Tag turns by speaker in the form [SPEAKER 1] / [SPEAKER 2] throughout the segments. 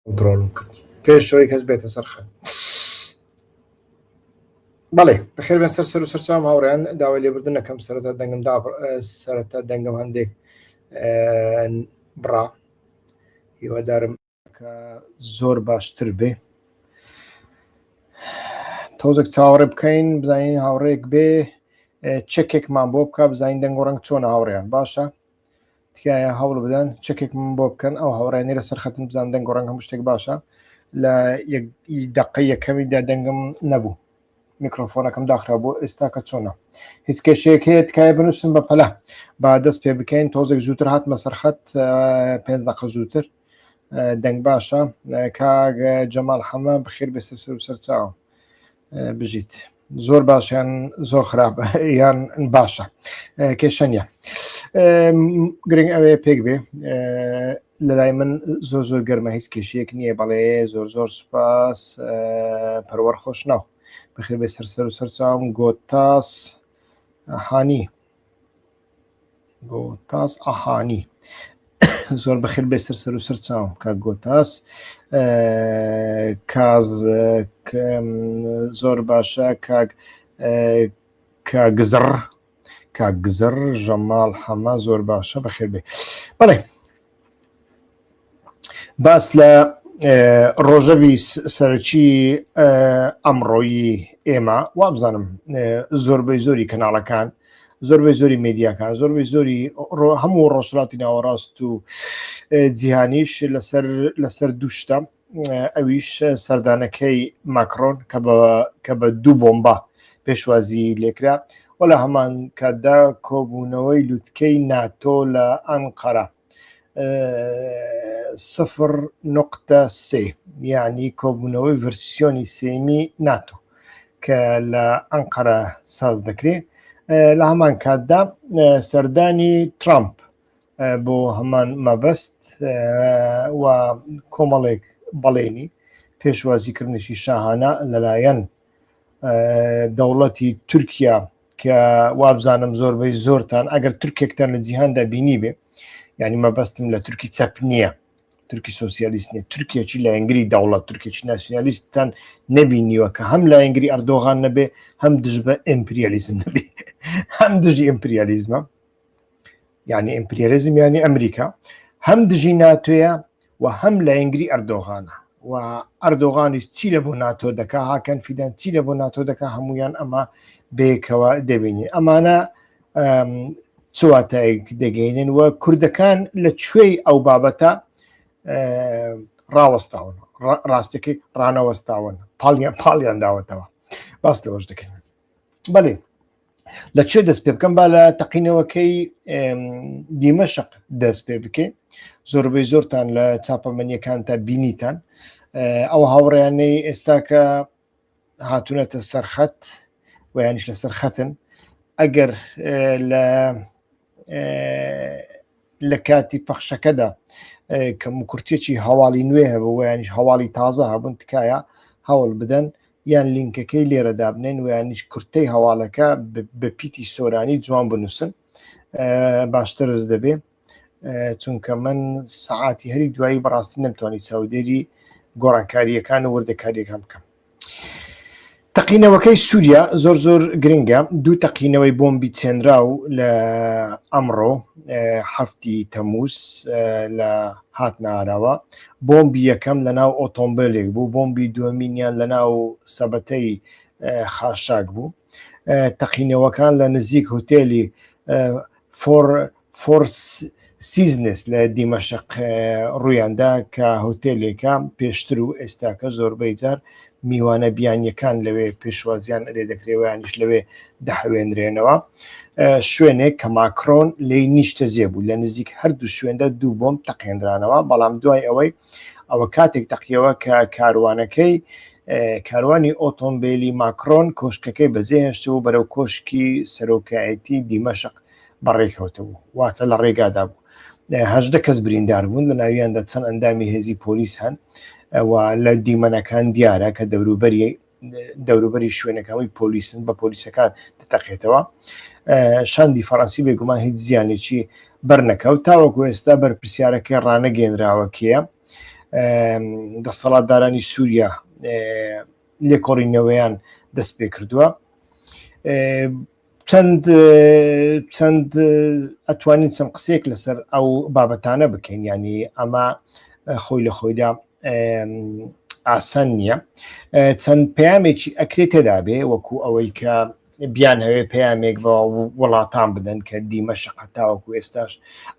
[SPEAKER 1] کۆنتڕۆڵم کرد پێش ئەوەی کەس بێتە سەر خەت. بەڵێ بەخێر بێن سەر سەر و سەرچاوم هاوڕێیان داوای لێبوردن ئەکەم سەرەتا دەنگم دا سەرەتا دەنگم هەندێک بڕا هیوادارم کە زۆر باشتر بێ تۆزێک چاوەڕێ بکەین بزانین هاوڕێک بێ چەکێکمان بۆ بکە بزانین دەنگ و ڕەنگ چۆنە هاوڕێیان باشە تکایە هەوڵ بدەن چەکێکم بۆ بکەن ئەو هاوڕێیانەی لەسەر خەتن بزان دەنگ و ڕەنگ هەموو شتێک باشە لە دقەی یەکەمیدا دەنگم نەبوو میکرۆفۆنەکەم داخرا بۆ ئێستا کە چۆنە هیچ کێشەیەک هەیە تکایە بنووسن بە پەلە با دەست پێ بکەین تۆزێک زووتر هاتمە سەرخەت پێنج دقە زووتر دەنگ باشە کاک جەمال حەمە بخێر بێ سەر سەر و سەر چاوم بژیت زۆر باشیان زۆر خراپ یان باشە کێشە نییە گرنگ ئەوەیە پێک بێ لە لای من زۆر زۆر گەرمە هیچ کێشەیەک نییە بەڵێ زۆر زۆر سوپاس پەروەر خۆشناو بەخێر بێ سەر سەر و سەر چاوم گۆتاس هانی گۆتاس ئەهانی زۆر بەخێر بێ سەر سەر و سەر چاوم کاک گۆتاس کاز زۆر باشە کاک کاگزڕ کاگزڕ ژەماڵ حەمە زۆر باشە بەخێر بێ بەڵێ باس لە ڕۆژەوی سەرەکی ئەمڕۆیی ئێمە وابزانم زۆربەی زۆری کەناڵەکان زۆربەی زۆری میدیاکان زۆربەی زۆری هەموو ڕۆژهەڵاتی ناوەڕاست و جیهانیش لەسەر لەسەر دوو شتە ئەویش سەردانەکەی ماکرۆن کە بە کە بە دوو بۆمبا پێشوازی لێکرا و لە هەمان کاتدا کۆبوونەوەی لوتکەی ناتۆ لە ئەنقەرە سفر نقطە سێ یعنی کۆبوونەوەی ڤرسیۆنی سێمی ناتۆ کە لە ئەنقەرە ساز دەکرێت لە هەمان کاتدا سەردانی ترامپ بۆ هەمان مەبەست و کۆمەڵێک بەڵێنی پێشوازیکردنێکی شاهانە لەلایەن دەوڵەتی تورکیا کە وابزانم زۆربەی زۆرتان ئەگەر تورکێکتان لە جیهاندا بینی بێ یعنی مەبەستم لە تورکی چەپ نییە تورکی سۆسیالیست نیە تورکیەکی لایەنگری دەوڵەت تورکێکی ناسیۆنالیستتان نەبینیوە کە هەم لایەنگری ئەردۆغان نەبێ هەم دژ بە ئیمپریالیزم نەبێ هەم دژی ئیمپریالیزمە یعنی ئیمپریالیزم یعنی ئەمریکا هەم دژی ناتۆیە و هەم لایەنگری ئەردۆغانە و ئەردۆغانیش چی لە بۆ ناتۆ دەکا هاکەن فیدان چی لە بۆ ناتۆ دەکا هەمویان ئەمە بەیەکەوە دەبینین ئەمانە چ واتایەک دەگەینن و کوردەکان لە کوێی ئەو بابەتە ڕاوەستاون ڕاستەکەی ڕانەوەستاون پاڵیان پاڵیان داوەتەوە باس لەوەش دەکەین بەێ لە کوێ دەست پێ بکەم با لە تەقینەوەکەی دیمەشق دەست پێ بکەین زۆربەی زۆرتان لە چاپەمەنیەکان تا بینیتان ئەو هاوڕیانەی ئێستا کە هاتوونەتە سەرخەت و یانیش لەسەر خەتن ئەگەر لە لە کاتی پەخشەکەدا کەم و کورتێکی هەواڵی نوێ هەبوو و یانیش هەواڵی تازە هەبوون تکایە هەوڵ بدەن یان لینکەکەی لێرە دابنێن و یانیش کورتەی هەواڵەکە بە پیتی سۆرانی جوان بنووسن باشتر دەبێ چونکە من سەعاتی هەری دوایی بەڕاستی نەمتوانی چاودێری گۆڕانکاریەکان و وردەکاریەکان بکەم تەقینەوەکەی سووریا زۆر زۆر گرنگە دوو تەقینەوەی بۆمبی چێنراو لە ئەمڕۆ هەفتی تەموز لە هاتناراوە بۆمبی یەکەم لە ناو ئۆتۆمبیلێک بوو بۆمبی دووەمینیان لە ناو سەبەتەی خاشاک بوو تەقینەوەکان لە نزیک هوتێلی فۆر فۆر سیزنس لە دیمەشق ڕوویاندا کە هۆتێلێکە پێشتر و ئێستاکە زۆربەی جار میوانە بیانیەکان لەوێ پێشوازیان لێ دەکرێ ویانیش لەوێ دەحەوێنرێنەوە شوێنێک کە ماکرۆن لێی نیشتەجێ بوو لە نزیک هەردوو شوێندا دوو بۆم تەقێنرانەوە بەڵام دوای ئەوەی ئەوە کاتێک تەقیەوە کە کاروانەکەی کاروانی ئۆتۆمبیلی ماکرۆن کۆشکەکەی بەجێهێشتبوو بەرەو کۆشکی سەرۆکایەتی دیمەشق بەڕێکەوتبوو واتە لە ڕێگادا بوو 18 کەس بریندار بوون لە ناویاندا چەند ئەندامی هێزی پۆلیس هەن و لە دیمەنەکان دیارە کە دەوروبەری دەوروبەری شوێنەکەەوەی پۆلیسن بە پۆلیسەکان دەتەقێتەوە شاندی فەڕەنسی بێگومان هیچ زیانێکی بەرنەکەوت تاوەکو ئێستا بەرپرسیارەکەی ڕانەگەێنراوە کێە. دەسەڵاتدارانی سووریا لێکۆڵینەوەیان دەست پێ کردووە. چەند چەند ئەتوانین چەند قسەیەک لەسەر ئەو بابەتانە بکەین ینی ئەمە خۆی لە خۆیدا ئاسان نییە چەند پەیامێکی ئەکرێ تێدا بێ وەکو ئەوەی کە بیان هەوێ پەیامێک بە وڵاتان بدەن کە دیمەشق هەتاوەکو ئێستاش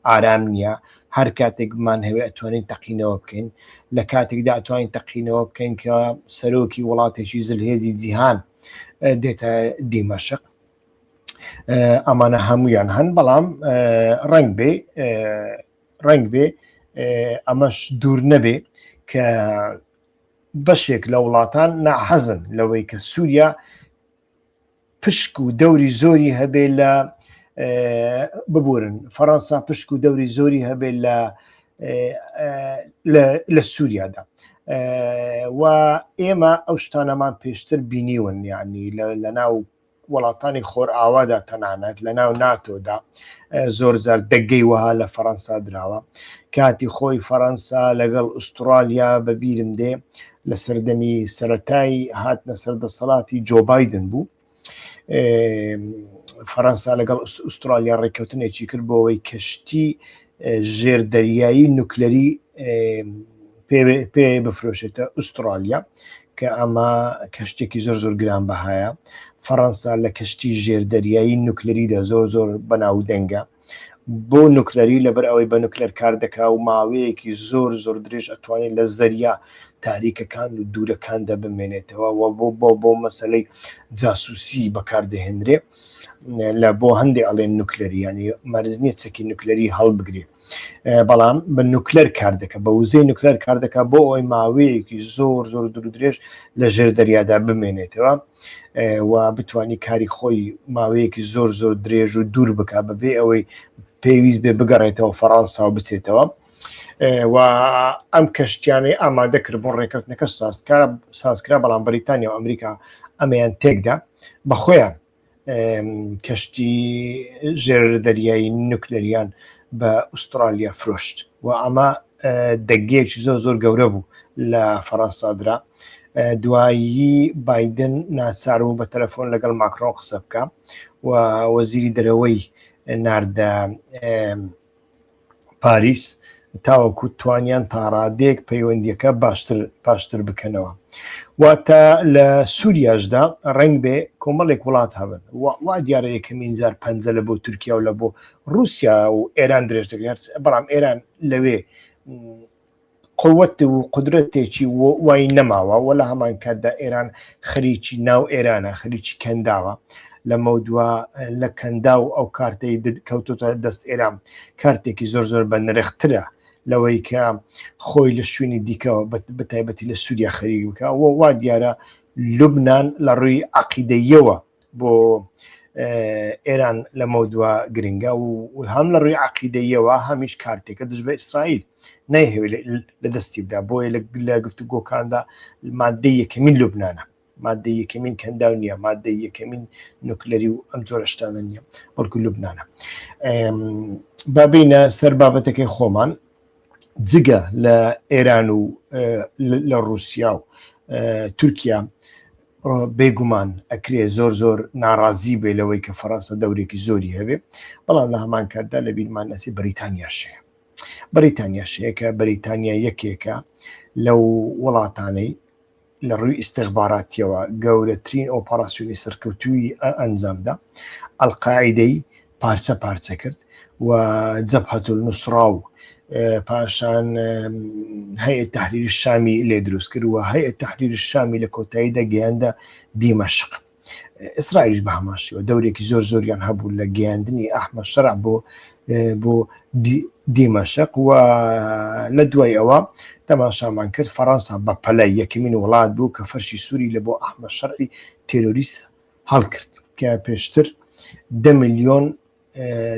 [SPEAKER 1] ئارام نییە هەر کاتێک بمان هەوێ ئەتوانین تەقینەوە بکەین لە کاتێکدا ئەتوانین تەقینەوە بکەین کە سەرۆکی وڵاتێکی زلهێزی جیهان دێتە دیمەشق ئەمانە هەمویان هەن بەڵام ڕنگ بێ ڕنگ بێ ئەمەش دوور نەبێ کە بەشێک لە وڵاتان ناحەزن لەوەی کە سووریا پشک و دەوری زۆری هەبێ لە ببورن فەڕەنسا پشک و دەوری زۆری هەبێ لە لە سووریادا و ئێمە ئەو شتانەمان پێشتر بینیون یعنی لە ناو وڵاتانی خۆرئاوادا تەنانەت لە ناو ناتۆدا زۆر جار دەگەی وەها لە فەەنسا دراوە کاتی خۆی فەەنسا لەگەڵ ئوسترالیا بە بیرم دێ لە سەردەمی سەتای هاتنە سەر دەسەڵاتی جۆ بایدن بوو فەەنسا لەگەڵ ئوسترالیا ڕێککەوتنێکی کرد بۆ ئەوەی کەشتی ژێر دەریایی نوکلەری پێ بفرۆشێتە ئوسترالیا کە ئەمە کەشتێکی زۆر زۆر گران بەهایە فەەنسا لە کەشتی ژێر دەریایی نوکلەریدا زۆر زۆر بەناو دەنگە بۆ نوکلەری لەبەر ئەوەی بە نوکلەر کار دەکا و ماوەیەکی زۆر زۆر درێژ ئەتوانێت لە زەریا تاریکەکان و دوورەکاندا بمێنێتەوە و بۆ بۆ بۆ مەسلەی جاسوسی بەکاردەهێنرێ لە بۆ هەندێ ئەڵێن نوکلەری ینی مەرز نییە چەکی نوکلەری هەڵبگرێت بەڵام بە نوکلەر کار دەکە بە وزەی نوکلەر کار دەکات بۆ ئەوەی ماوەیەکی زۆر زۆر دوور درێژ لە ژێر دەریادا بمێنێتەوە و بتانی کاری خۆی ماوەیەکی زۆر زۆر درێژ و دوور بک بەبێ ئەوەی پێویست بێ بگەڕێتەوە فەڕەنسا و بچێتەوە و ئەم کەشتیانەی ئامادە کرد بۆ ڕێککەوتنەکە سازکارە سازکرا بەڵام بەریتانیا و ئەمریکا ئەمەیان تێکدا بەخۆیان کەشتی ژێر دەریایی نوکلەریان بە ئوسترالیا فرۆشت و ئەمە دەگەیەکی زۆر زۆر گەورە بوو لە فەڕەنسا درا دوایی بایدن ناچار بوو بە تەلەفۆن لەگەڵ ماکرۆن قسە بکە و وەزیری دەرەوەی ناردە پاریس تاوەکو توانیان تاڕادەیەک پەیوەندیەکە باشتر باشتر بکەنەوە واتە لە سووریاشدا ڕنگ بێ کۆمەڵێک وڵات هەبن وا دیارە یەکەمین جار پەنجە لە بۆ تورکیا و لە بۆ رووسیا و ئێران درێژ دەکرێت بەڵام ئێران لەوێ قوت و قودرەتێکی وای نەماوە و لە هەمان کاتدا ئێران خەریکی ناو ئێرانە خەریکی کەنداوە لە مەودوا لە کەندا و ئەو کارتەی کەوتۆتە دەست ئێران کارتێکی زۆر زۆر بە نرخترە لەوەی کە خۆی لە شوێنی دیکەوە بەتایبەتی لە سووریا خەریک بکە و وا دیارە لوبناان لە ڕووی عقیدەیەوە بۆ ئێران لە مەودوا گرنگە و هەم لە ڕووی عقیدەیەوە هەمیش کارتێکە دژ بە ئیسرائیل نایهەوێت لە دەستی بدا بۆیە لە گفتوگۆکاندا مادەی یەکەمین لوبنانە مادەی یەکەمین کەنداو نییە مادەی یەکەمین نوکلەری و ئەم جۆرە شتانە نییە بەڵکو لوبنانە بابینە سەر بابەتەکەی خۆمان جگە لە ئێران و لە رووسیا و تورکیا بێگومان ئەکرێ زۆر زۆر ناڕازی بێ لەوەی کە فەڕەنسا دەورێکی زۆری هەبێ بەڵام لە هەمان کاتدا لە بیرمان نەچێ بەریتانیاش هەیە بەریتانیاش هەیە کە بەریتانیا یەکێکە لەو وڵاتانەی لە ڕووی ئیستیخباراتیەوە گەورەترین ئۆپەراسیۆنی سەرکەوتووی ئەنجامدا ئەلقاعیدەی پارچە پارچە کرد و جەبهەتولنوسڕا و پاشان هەیئە تەحریر شامی لێ دروست کرد و هەیئە تەحریر شامی لە کۆتاییدا گەیاندە دیمەشق ئیسرائیلیش بە هەمان شێوە دەورێکی زۆر زۆریان هەبوو لە گەیاندنی ئەحمەد شەرع بۆ بۆ دیمەشق و لە دوای ئەوە تەماشامان کرد فەڕەنسا بە پەلە یەکەمین وڵات بوو کە فەرشی سووری لە بۆ ئەحمەد شەرعی تێرۆریست هەڵکرد کە پێشتر دە ملیۆن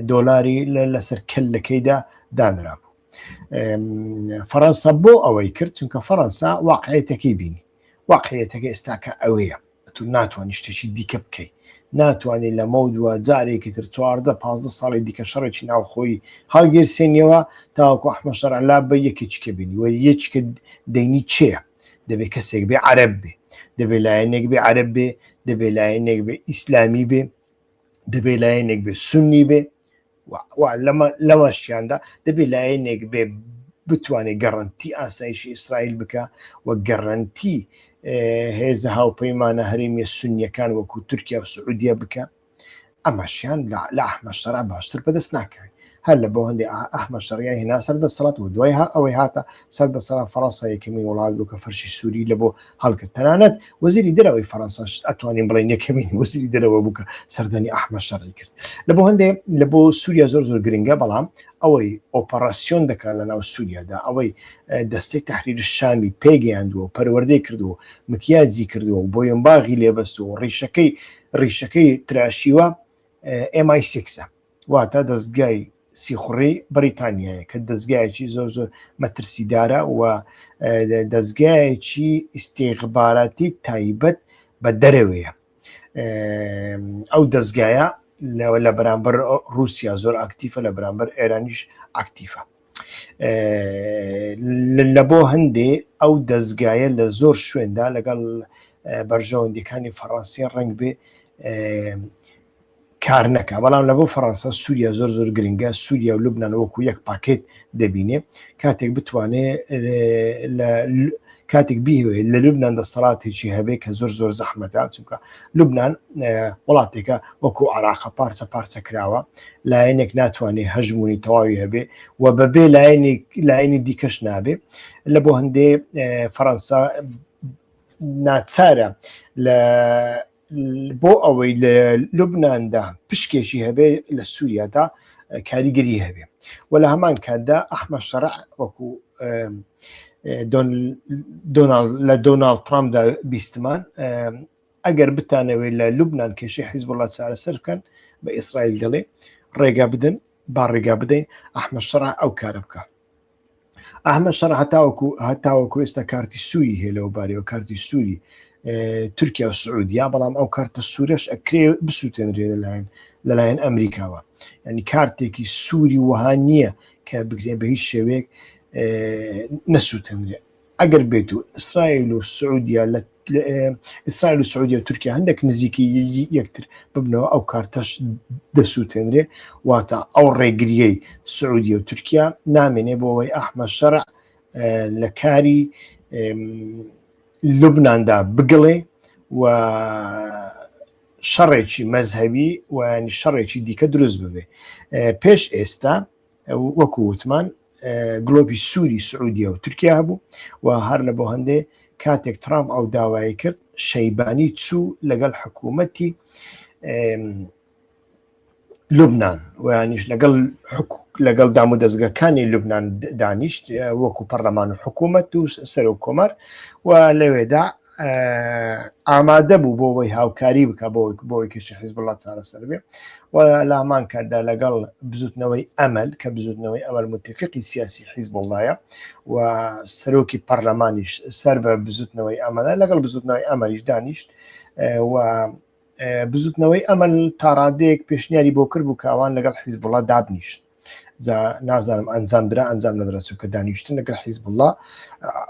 [SPEAKER 1] دۆلاری لەسەر کەلەکەیدا دانرابوو فەڕەنسا بۆ ئەوەی کرد چونکە فەڕەنسا واقعیەتەکەی بینی واقعیەتەکە ئێستاکە ئەوەیە. ئەتو ناتوانانی شتێکی دیکە بکەیت ناتوانێت لە مەودووە جارێکی تر 14 15 ساڵی دیکە شەڕێکی ناوخۆی هەڵگیرسێنیەوە تاوەکو ئەحمە شەرع لا بە یەکێکی کە بینی و یەکی کە دەینی چێە دەبێت کەسێک بێ عەرەب بێ دەبێت لایەنێک بێ عەرەب بێ دەبێت لایەنێک بێ ئیسلامی بێ دەبێت لایەنێک بێ سنی بێ لەمەشیاندا دەبێت لایەنێک بێ بتوانێت گەڕنتی ئاسایشی ئیسرائیل بکە و گەڕنتی هێزە هاوپەیمانە هەرێمیە سنیەکان وەکو تورکیا و سعودیە بکە ئەمەشیان لە ئەحمەد شەرع باشتر بەدەست ناکەوێت هەر لە بۆ هەندێ ئەحمەد شەریای هێنا سەر دەسەڵات و دوای ها ئەوەی هاتە سەر دەسەڵات فەڕەنسا یەکەمین وڵات بوو کە فەرشی سووری لە بۆ هەڵکرد تەنانەت وەزیری دەرەوەی فەڕەنساش ئەتوانین بڵێن یەکەمین وەزیری دەرەوە بوو کە سەردانی ئەحمەد شەرعی کرد لە بۆ هەندێ لە بۆ سووریا زۆر زۆر گرنگە بەڵام ئەوەی ئۆپەراسیۆن دەکات لە ناو سووریادا ئەوەی دەستەی تەحریر شامی پێگەیاندووە و پەروەردەی کردووە مکیاجی کردووە و بۆیەمباغی لێبەستووە و ڕیشەکەی ڕیشەکەی تراشیوە MI سیکسە واتە دەستگای سیخوڕی بەریتانیایە کە دەستگایەکی زۆر زۆر مەترسیدارە و دەستگایەکی ئیستیخباراتی تایبەت بە دەرەوەیە ئەو دەستگایە لە بەرامبەر رووسیا زۆر ئاکتیفە لە بەرامبەر ئێرانیش ئاکتیفە لە بۆ هەندێ ئەو دەستگایە لە زۆر شوێندا لەگەڵ بەرژەوەندیەکانی فەڕەنسی ڕنگ بێ کار نەکا بەڵام لە بۆ فەڕەنسا سووریا زۆر زۆر گرنگە سووریا و لوبناان وەکو یەک پاکێت دەبینێ کاتێک بتوانێ لە کاتێک بیهوێ لە لوبناان دەسەڵاتێکی هەبێ کە زۆر زۆر زەحمەتە چونکە لوبناان وڵاتێکە وەکو عراقە پارچە پارچە کراوە لایەنێک ناتوانێت هەژمونی تەواوی هەبێ و بەبێ لایەنێک لایەنی دیکەش نابێ لە بۆ هەندێ فەەنسا ناچارە لە بۆ ئەوەی لە لوبنااندا پشکێکی هەبێ لە سووریادا کاریگەری هەبێ و لە هەمان کاتدا ئەحمە شەرع وەکو لە دۆناڵد ترامپدا بیستمان ئەگەر بتانەوێت لە لوبناان کێشەی حیزب وڵات چارەسەر بکەن بە ئیسرائیل دەڵێ ڕێگا بدەن با ڕێگا بدەین ئەحمە شەرع ئەو کارە بکە ئەحمەد شەرع هەتاوەکو هەتاوەکو ئێستا کارتی سووری هەیە لەو بارەوە کارتی سووری تورکیا و سعودیا بەڵام ئەو کارتە سوورەش ئەکرێ بسووتێنرێ لەلایەن لەلایەن ئەمریکاوە ینی کارتێکی سووری وەها نییە کە بگرێ بە هیچ شێوەیەک نەسووتێنرێ ئەگەر بێت و ئیسرائیل و سعودیا لە ئیسرائیل و سعودیە و تورکیا هەندێک نزیکی یەکتر ببنەوە ئەو کارتەش دەسووتێنرێ واتە ئەو ڕێگریەی سعودیە و تورکیا نامێنێ بۆ ئەوەی ئەحمە شەرع لە کاری لوبنااندا بگڵێ و شەڕێکی مەزهەبی ویانی شەڕێکی دیکە دروست ببێ پێش ئێستا وەکو وتمان گلۆپی سووری سعودیە و تورکیا هەبوو و هەر لە بۆ هەندێ کاتێک ترامپ ئەو داوای کرد شەیبانی چوو لەگەڵ حکوومەتی لوبناان ویانیش لەگەڵ لەگەڵ دام و دەستگەکانی لوبناان دانیشت وەکو پەرلەمان و حکوومەت و سەرۆک کۆمار و لەوێدا ئامادە بوو بۆ ئەوەی هاوکاری بکە بۆ بۆی کێشە حیزبوڵڵا چارەسەر بێ و لە هەمان کاتدا لەگەڵ بزوتنەوەی ئەمەل کە بزوتنەوەی ئەمەل متفقی سیاسی حیزبوڵڵایە و سەرۆکی پەرلەمانیش سەر بە بزوتنەوەی ئەمەلە لەگەڵ بزوتنەوەی ئەمەلیش دانیشت و بزوتنەوەی ئەمەل تاڕادەیەک پێشنیاری بۆ کرد بوو کە ئەوان لەگەڵ حیزبوڵڵا دابنیشن جا نازانم ئەنجام درا ئەنجام نەدرا چونکە دانیشتن لەگەڵ حیزبوڵڵا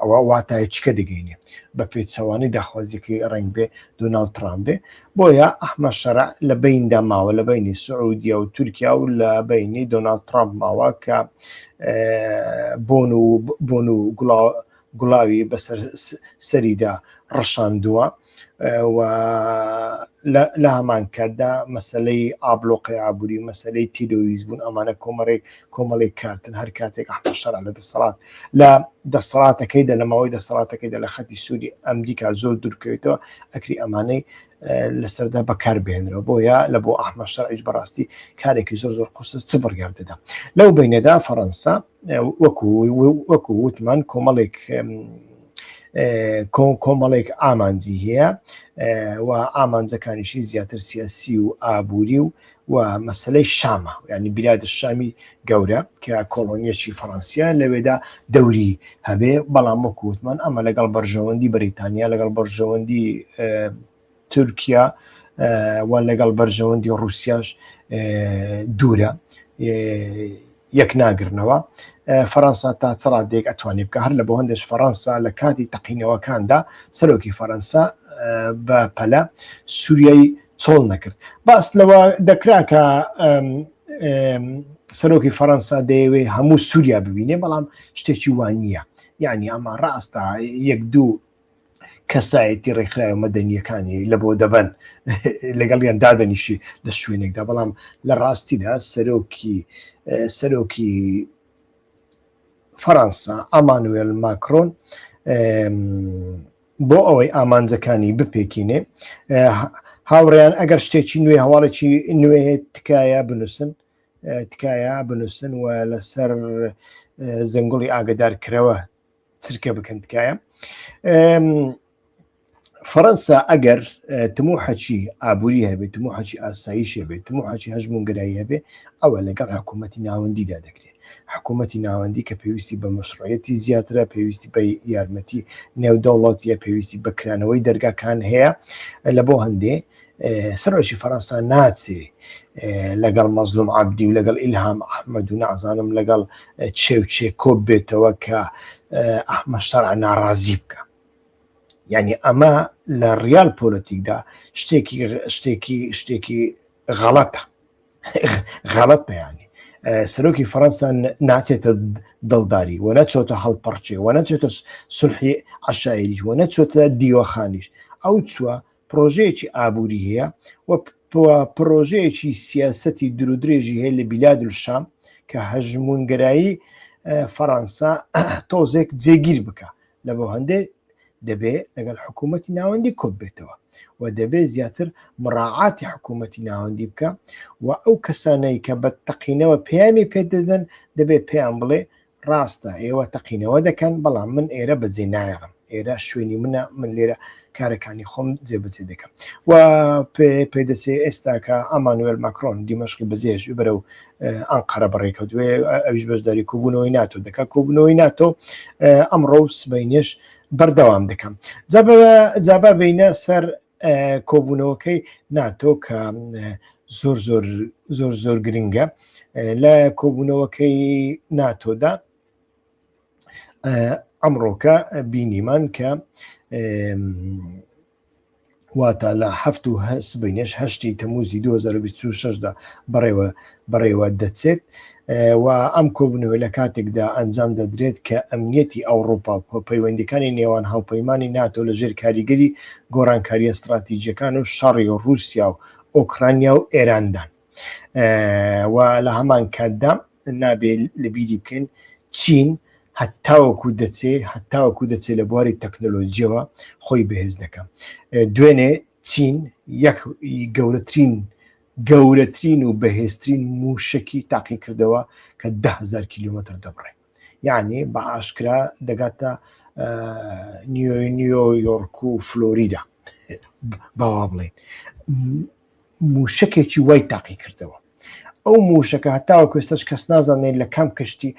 [SPEAKER 1] ئەوە واتای چکە دەگەینێ بە پێچەوانەی داخوازیەکەی ڕەنگ بێ دۆناڵد ترامپ بێ بۆیە ئەحمە شەرع لە بیندا ماوە لە بینی سعودیە و تورکیا و لە بینی دۆناڵد ترامپ ماوە کە بۆن و بۆن و گوڵاوی بەسەر سەریدا ڕشاندووە و لە هەمان کاتدا مەسلەی ئابلۆقی ئابووری مەسلەی تیرۆریست بوون ئەمانە کۆمەڕێک کۆمەڵێک کارتن هەر کاتێک ئەحمەد شەرع لە دەسەڵات لە دەسەڵاتەکەیدا لە ماوەی دەسەڵاتەکەیدا لە خەتی سووری ئەمریکا زۆر دوورکەوێتەوە ئەکری ئەمانەی لەسەردا بەکار بهێنرەوە بۆیە لە بۆ ئەحمەد شەرعیش بەڕاستی کارێکی زۆر زۆر قورسە چ بڕیار دەدا لەو بینەدا فەڕەنسا وەکو وەکو وتمان کۆمەڵێک کۆمەڵێک ئامانجی هەیە و ئامانجەکانیشی زیاتر سیاسی و ئابووری و و مەسلەی شامە ینی بیراد شامی گەورە کە کۆڵۆنیەکی فەڕەنسیە لەوێدا دەوری هەبێ بەڵام وەکو وتمان ئەمە لەگەڵ بەرژەوەندی بەریتانیا لەگەڵ بەرژەوەندی. تورکیا و لەگەڵ بەرژەوەندی ڕووسیاش دوورە یەک ناگرنەوە فەەنسا تا چ ڕادێک ئەتوانێت بکە هەر لە بۆ هەندێک فەەنسا لە کاتی تەقینەوەکاندا سەرۆکی فەەنسا بە پەلە سووریای چۆڵ نەکرد باس لەوە دەکرا کە سەرۆکی فەەنسا دەیەوێ هەموو سووریا ببینێ بەڵام شتێکی وان نییە یعنی ئەمە ڕاستە یەک دوو کەسایەتی ڕێکخراوە مەدەنیەکانی لە بۆ دەبەن لەگەڵیان دادەنیشی لە شوێنێکدا بەڵام لە ڕاستیدا سەرۆکی سەرۆکی فەەنسا ئامانوێل ماکرۆن بۆ ئەوەی ئامانجەکانی بپێکینێ هاوڕێیان ئەگەر شتێکی نوێ هەواڵێکی نوێ تکایە بنووسن تکایە بنووسن و لەسەر زەنگوڵی ئاگدار کرەوە چرکە بکەن تکایە فەەنسا ئەگەر تموحەکی ئابووری هەبێت تموحەکی ئاسایش هەبێت تموحەکی هەژمونگەرایی هەبێ ئەوە لەگەڵ حکوومەتی ناوەندیدا دەکرێت حکوومەتی ناوەندی کە پێویستی بە مەشروعیەتی زیاترە پێویستی بە یارمەتی نێودەوڵەتیە پێویستی بە کرانەوەی دەرگاکان هەیە لە بۆ هەندێ سەرۆکی فەرەنسا ناچێ لەگەڵ مەزلوم عبدی و لەگەڵ ئیلهام ئەحمەد و نازانم لەگەڵ چێ و چێ کۆب بێتەوە کە ئەحمە شەرع ناڕازی بکە یعنی ئەمە لە ڕیال پۆلەتیکدا شتێکی شتێکی شتێکی غەڵەتە غەڵەتە ینی سەرۆکی فەەنسا ناچێتە دڵداری و نەچۆتە هەڵپەڕچێ و نەچێتە سولحی عشایریش و نەچۆتە دیوەخانیش ئەو چووە پرۆژەیەکی ئابووری هەیە و پرۆژەیەکی سیاستی درودرێژی هەیە لە بیلاد شام کە هەژمونگەرایی فەەنسا تۆزێک جێگیر بکە لە بۆ هەندێ دەبێ لەگەڵ حکوومەتی ناوەندی کۆب بێتەوە و دەبێ زیاتر مراعاتی حکوومەتی ناوەندی بکە و ئەو کەسانەی کە بە تەقینەوە پەیامی پێدەدەن دەبێ پێیان بڵێ ڕاستە ئێوە تەقینەوە دەکەن بەڵام من ئێرە بەجێ نایەڵم ئێرە شوێنی منە من لێرە کارەکانی خۆم جێبەجێ دەکەم و پێدەچێ ئێستا کە ئامانوێل ماکرۆن دیمەشقی بەجێهێشت بەرەو ئەنقەرە بەڕێکەوتوێ ئەویش بەشداری کۆبوونەوەی ناتۆ دەکات کۆبوونەوەی ناتۆ ئەمڕۆ و سبەینێش بەردەوام دەکەم جابا بینە سەر کۆبوونەوەکەی ناتۆ کە زۆر زۆر زۆر زۆر گرنگە لە کۆبوونەوەکەی ناتۆدا ئەمڕۆکە بینیمان کە واتە لە هەفت و سبینێش هەشتی تەموزی 2026 دا بەڕێوە بەڕێوە دەچێت و ئەم کۆبوونەوە لە کاتێکدا ئەنجام دەدرێت کە ئەمنیەتی ئەوڕۆپا و پەیوەندیەکانی نێوان هاوپەیمانی ناتۆ لە ژێر کاریگەری گۆڕانکاریە ستڕاتیجیەکان و شەڕی ڕووسیا و ئۆکرانیا و ئێراندان و لە هەمان کاتدا نابێ لە بیری بکەین چین هەتاوەکو دەچێ هەتاوەکو دەچێت لە بواری تەکنەلۆجیەوە خۆی بەهێز دەکەم دوێنێ چین یەک گەورەترین گەورەترین و بەهێزترین مووشەکی تاقیکردەوە کە 10هزار کیلومتر دەبڕێ یعنی بە ئاشکرا دەگاتە نیویۆرک و فلۆریدا باوا بڵێن موشکێکی وای تاقی کردەوە ئەو موشەکە هەتاوە کوێستەش کەس نازانێت لە کام کەشتی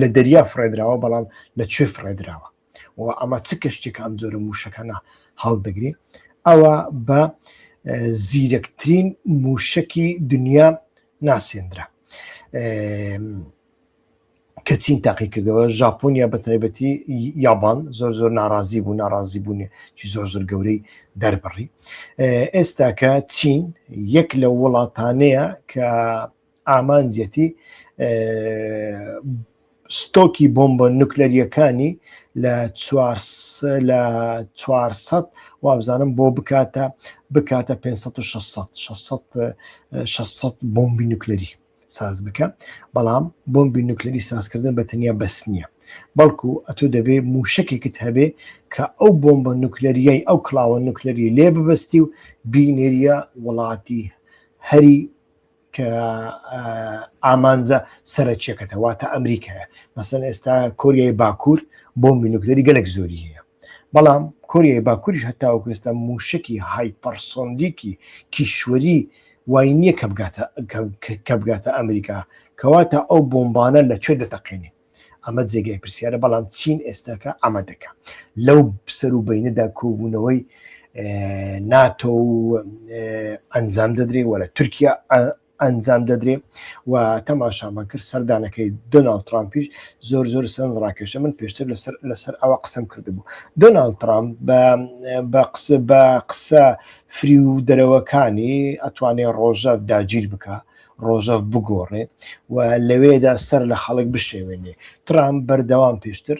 [SPEAKER 1] لە دەریا فڕێدراوە بەڵام لە کوێ فڕێدراوە و ئەمە چ کەشتێک ئەم جۆرە موشەکانە هەڵدەگرێ ئەوە بە زیرەکترین موشەکی دنیا ناسێندرا کە چین تاقیکردەوە ژاپۆنیا بە تایبەتی یابان زۆر زۆر ناڕازی بوو ناڕازی بوونێ چی زۆر زۆر گەورەی دەربڕی ئێستا کە چین یەک لە وڵاتانەیە کە ئامانجەتی ستۆکی بۆمبە نوکلەریەکانی لە لە 400 وابزانم بۆ بکاتە بکاتە 500 600 600 600 بۆمبی نوکلەری ساز بکە بەڵام بۆمبی نوکلەری سازکردن بە تەنیا بەس نییە بەڵکو ئەتۆ دەبێ موشکێکت هەبێ کە ئەو بۆمبە نوکلەریای ئەو کڵاوە نوکلەری لێ ببەستی و بینێریە وڵاتی هەری کە ئامانجە سەرەکیەکەتە واتە ئەمریکایە مەسەن ئێستا کۆریای باکوور بۆمبی نوکلەری گەلک زۆری هەیە بەڵام کۆریای باکووریش هەتاوەکو ئێستا موشکی هایپەرسۆندیکی کیشوەری وای نییە کە بگاتە کە بگاتە ئەمریکا کەواتە ئەو بۆمبانە لە کوێ دەتەقێنێ ئەمە جێگای پرسیارە بەڵام چین ئێستاکە ئەمە دەکە لەو سەر و بینەدا کۆبوونەوەی. ناتۆ و ئەنجام دەدرێ و لە تورکیا ئەنجام دەدرێ و تەماشامان کرد سەردانەکەی دۆناڵد ترامپیش زۆر زۆر سەرنج ڕاکێشە من پێشتر لەسەر لەسەر ئەوە قسەم کردبوو دۆناڵد ترامپ بە بە قسە بە قسە فری و دەرەوەکانی ئەتوانێ ڕۆژەڤ داگیر بکە ڕۆژەڤ بگۆڕێ و لەوێدا سەر لە خەڵک بشێوێنێ ترامپ بەردەوام پێشتر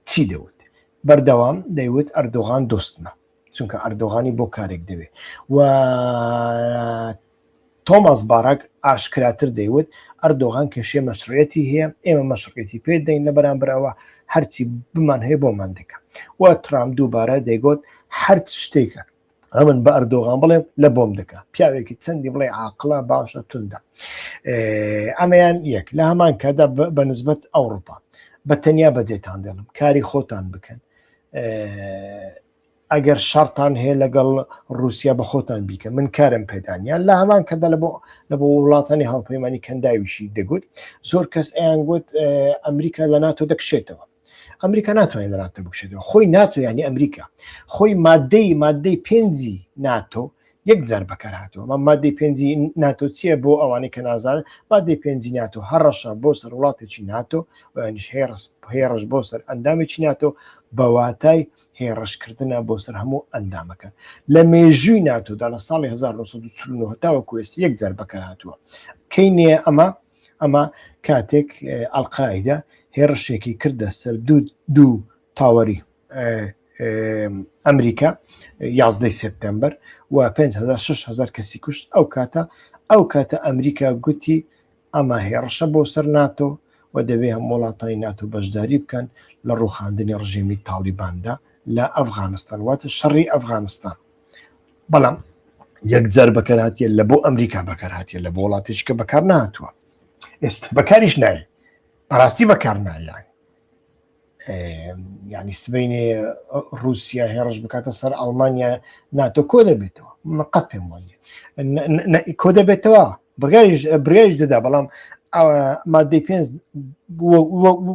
[SPEAKER 1] چی دەوت بەردەوام دەیوت ئەردۆغان دۆستمە چونکە ئەردۆغانی بۆ کارێک دەوێ و تۆماس باراک ئاشکراتر دەیوت ئەردۆغان کێشەی مەشروعیەتی هەیە ئێمە مەشروعیەتی پێ دەین لە بەرامبەر ئەوە هەرچی بمان هەیە بۆمان دەکە و ترامپ دووبارە دەیگوت هەر شتێکە ئەمن بە ئەردۆغان بڵێم لە بۆم دەکە پیاوێکی چەندی بڵێ عاقڵە باشە توندە ئەمەیان یەک لە هەمان کادا بە نسبەت ئەوروپا بە تەنیا بەجێتان دێڵم کاری خۆتان بکەن ئەگەر شەڕتان هەیە لەگەڵ رووسیا بە خۆتان بیکە من کارم پێدانیان لە هەمان کەدا لە بۆ لە بۆ وڵاتانی هاوپەیمانی کەنداویشی دەگوت زۆر کەس ئەیان گوت ئەمریکا لە ناتۆ دەکشێتەوە ئەمریکا ناتوانێت لە ناتۆ بکشێتەوە خۆی ناتۆ ینی ئەمریکا خۆی مادەی مادەی پێنجی ناتۆ یەک جار بەکار هاتووە مە مادەی پێنجی ناتۆ چییە بۆ ئەوانەی کە نازانن مادەی پێنجی ناتۆ هەڕەشە بۆ سەر وڵاتێکی ناتۆ ویانیش هێڕس هێڕش بۆ سەر ئەندامێکی ناتۆ بە واتای هێڕشکردنە بۆ سەر هەموو ئەندامەکە لە مێژووی ناتۆدا لە ساڵی 1949 تاوەکو ئێستا یەک جار بەکار هاتووە کەی نییە ئەمە ئەمە کاتێک ئەلقاعیدە هێڕشێکی کردە سەر دوو دوو تاوەری ئەمریکا یازدەی سێپتەمبەر و 5 6هزار کەسی کوشت ئەو کاتە ئەو کاتە ئەمریکا گوتی ئەمە هێڕشە بۆ سەر ناتۆ و دەبێ هەم وڵاتانی ناتۆ بەشداری بکەن لە ڕوخاندنی ڕژێمی تاڵیباندا لە ئەفغانستان واتە شەڕی ئەفغانستان بەڵام یەکجار بەکارهاتیە لە بۆ ئەمریکا بەکارهاتیە لە بۆ وڵاتێکی کە بەکار نهاتووە ئێستا بەکاریش نایە بەڕاستی بەکار نایە ینی سبینێ رووسیا هێڕش بکاتە سەر ئەڵمانیا ناتۆ کۆ دەبێتەوە من قەت پێم وانە کۆ دەبێتەوە بڕیاریش بڕیاریش دەدا بەڵام مادەی پێنج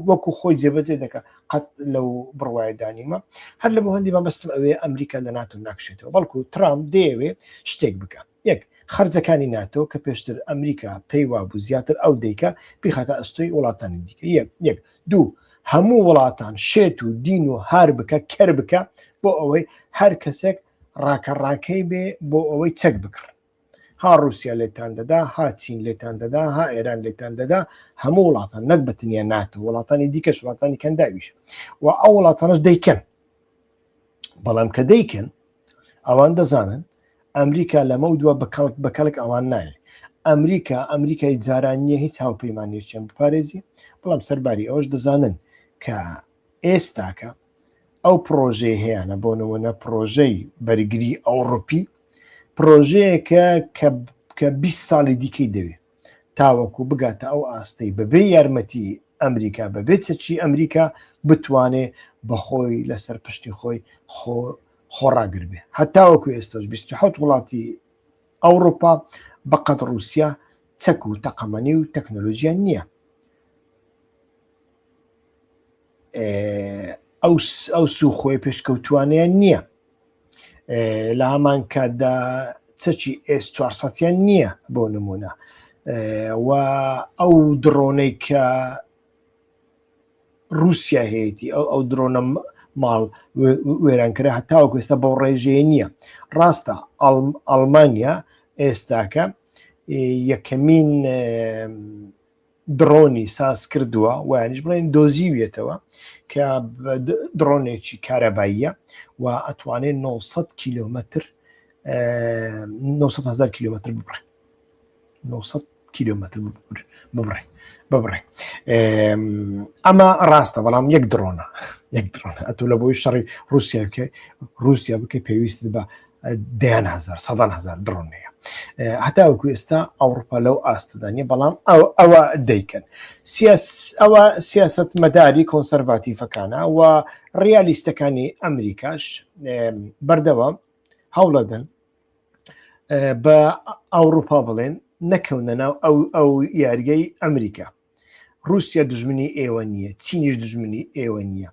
[SPEAKER 1] وەکو خۆی جێبەجێ دەکە قەت لەو بڕواایە دانیمە هەر لە بۆ هەندی مەبەستم ئەوێ ئەمریکا لە ناتۆ ناکشێتەوە بەڵکو ترامپ دەیەوێ شتێک بکە یەک، خەرجەکانی ناتۆ کە پێشتر ئەمریکا پێی وابوو زیاتر ئەو دەیکا بیخاتە ئەستۆی وڵاتانی دیکە. یەک. یەک. دوو، هەموو وڵاتان شێت و دین و هار بکە، کەر بکە بۆ ئەوەی هەر کەسێک ڕاکە ڕاکەی بێ بۆ ئەوەی چەک بکڕن. ها ڕووسیا لێتان دەدا، ها چین لێتان دەدا، ها ئێران لێتان دەدا، هەموو وڵاتان نەک بە تەنیا ناتۆ، وڵاتانی دیکەش، وڵاتانی کەنداویش و ئەو وڵاتانەش دەیکەن. بەڵام کە دەیکەن ئەوان دەزانن ئەمریکا لەمە دووە بە کەڵک بە کەڵک ئەوان نایە ئەمریکا ئەمریکای جاران نییە هیچ هاوپەیمانێکیان بپارێزی بەڵام سەرباری ئەوەش دەزانن کە ئێستاکە ئەو پرۆژەی هەیەە بۆ نمونە پرۆژەی بەرگری ئەوڕۆپی پرۆژەیەکە کە 20 ساڵی دیکەی دەوێت تاوەکو بگاتە ئەو ئاستەی بەبێ یارمەتی ئەمریکا بەبێ چەکی ئەمریکا بتوانێ بەخۆی لەسەر پشتی خۆی خۆ خۆڕاگر بێ هەتاوەکو ئێستاش 27 وڵاتی ئەوروپا بەقەد ڕووسیا چەک و تەقەمەنی و تەکنۆلۆژیان نییە ئەو ئەو سوخۆی پێشکەوتوانیان نییە لە هەمان کاتدا چەکی ئێس 400یان نییە بۆ نمونە و ئەو درۆنەی کە رووسیا هەیەی ئەو ئەو درۆنە ماڵ وێرانکرا هەتاوەکو ئێستا بەو ڕێژەیە نییە ڕاستە ئەڵمانیا ئێستاکە یەکەمین دڕۆنی ساز کردووە ویانیش بڵێن دۆزیویەتەوە کە دڕۆنێکی کارەباییە و ئەتوانێت 900 کیلۆمەتر 900 هزار کیلۆمەتر ببڕێ 900 کیلۆمەتر ببڕێ ببڕێ ئەمە ڕاستە بەڵام یەک درۆنە یەک درۆنە ئەتۆ لە بۆی شەڕی رووسیا بکە رووسیا بکە پێویست بە دەیان هزار سەدان هزار دڕۆن هەیە هەتاوەکو ئێستا ئەوروپا لەو ئاستەدا نیە بەڵام ئەو ئەوە دەیکەن سیاس ئەوە سیاست مەداری کۆنسەرڤاتیفەکانە و ڕیالیستەکانی ئەمریکاش بەردەوام هەوڵەدەن بە ئەوروپا بڵێن نەکەونە ناو ئەو ئەو یاریگەی ئەمریکا. رووسیا دژمنی ئێوە نییە، چینیش دژمنی ئێوە نییە.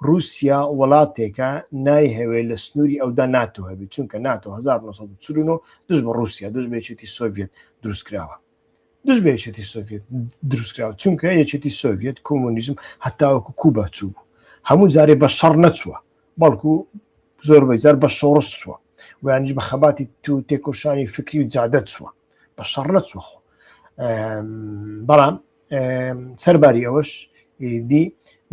[SPEAKER 1] رووسیا وڵاتێکە نایهەوێ لە سنووری ئەودا ناتۆ هەبێت، چونکە ناتۆ 1949 دژ بە رووسیا، دژ بە یەکێتی سۆڤیەت دروستکراوە. دژ بە یەکێتی سۆڤیەت دروستکراوە، چونکە یەکێتی سۆڤیەت کۆمۆنیزم هەتاوەکو کوبا چوو بوو. هەموو جارێ بە شەڕ نەچووە، بەڵکو زۆربەی جار بە شۆڕش چووە و یانیش بە خەباتی تو تێکۆشانی فکری و جادە چووە. بە شەڕ نەچوە خۆ بەڵام سەرباری ئەوەش دی